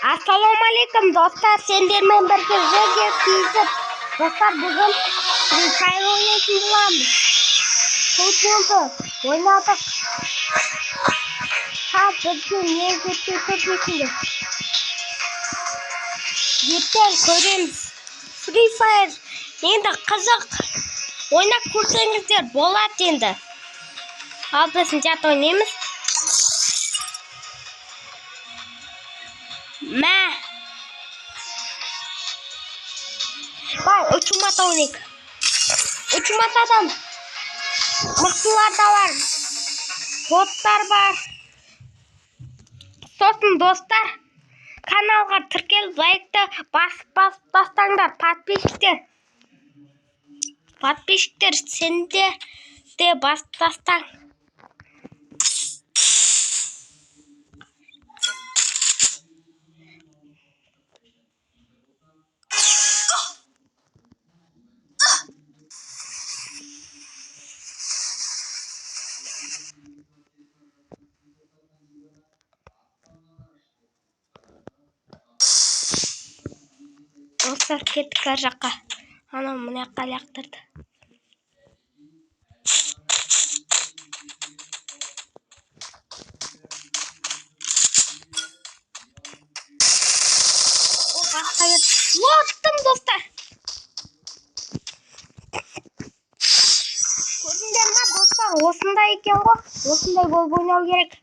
Ассалаумағалейкум, достар, сендермен бірге Жеге KZ. Достар, бүгін Free Fire ойнайтын боламыз. Футболды ойнадық. Ха, бізге не жетпей тұр дейсіңдер. Ертең көреміз. Free Fire енді қызық. Ойнап көрсеңіздер болады енді. Ал біз жат ойнаймыз. Мә. Бай, учумата ойнайық. Учуматадан мықтылар да бар. Боттар бар. Сосын, достар, каналға тіркеліп, лайкты басып тастаңдар, подписчиктер. Подписчиктер, сенде де басып тастаң. Достар, кеттік ар жаққа. Анау мына жаққа лақтырды. О, басқа бер. Оттым, достар. Көрдіңдер ма, достар, осындай екен ғой. Осындай болып ойнау керек.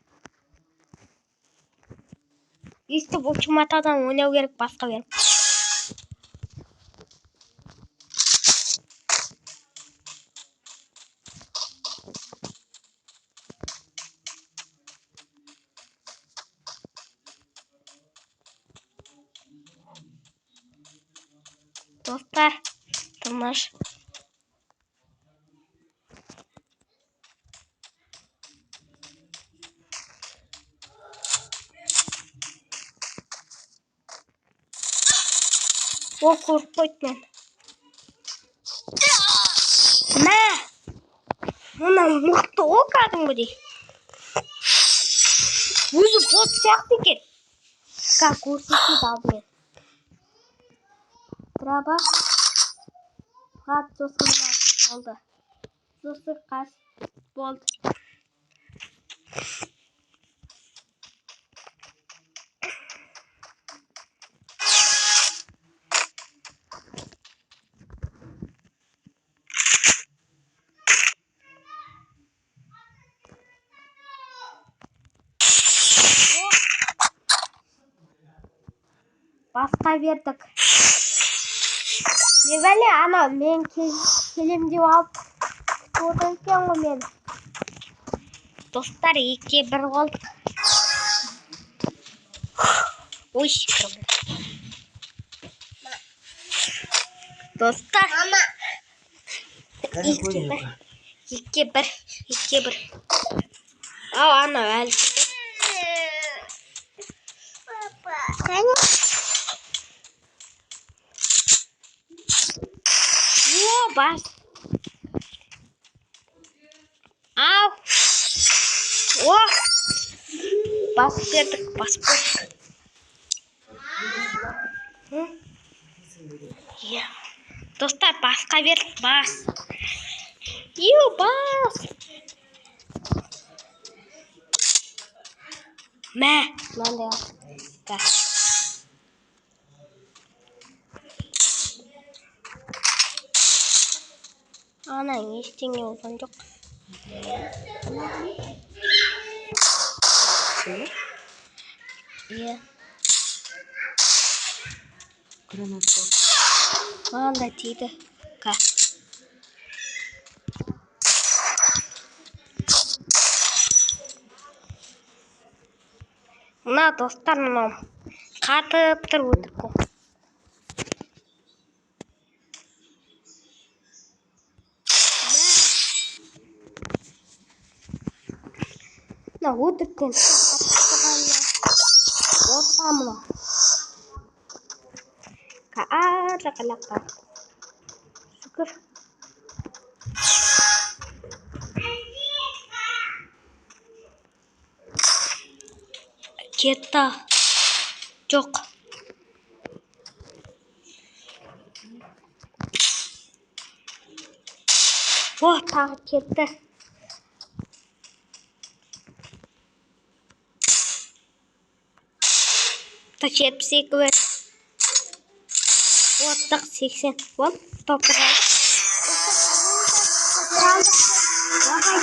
Өйстіп учуматадан ойнау керек басқа беріп. Достар, тыныш. О, қорқып қойды мен. Мә! Мына мықты ғой кәдімгідей. Өзі бот сияқты екен. Как көрсетеді алдымен. Траба. Қат, сосын мына болды. Сосын қас болды. О! Басқа бердік. Не бәле, ана мен келем деп алып күтіп отыр екен ғой мені. Достар, 2-1 болдық. Ой, достар. 2-1. 2-1. 2-1. Ау, анау әлі. Қане? О, бас. Ау. О! Басып бердік, басып бердік. М? Иә. Достар, басқа бердік, бас. Ю, бас. Мә, мынандай ал. Да. Ана ештеңе болған жоқ. Иә. Граната. Маған да тиді. Ка. Мына, достар, мынау қатып тұр өтірік қой. Мына өтіріктен қатып тұрған отқа мынау. Ар жаққа лақтырды. Шүкір. Кетті. Жоқ. О, тағы кетті. Так, 72 бір. Оттық 80. Бол, топыр алдық. Давай.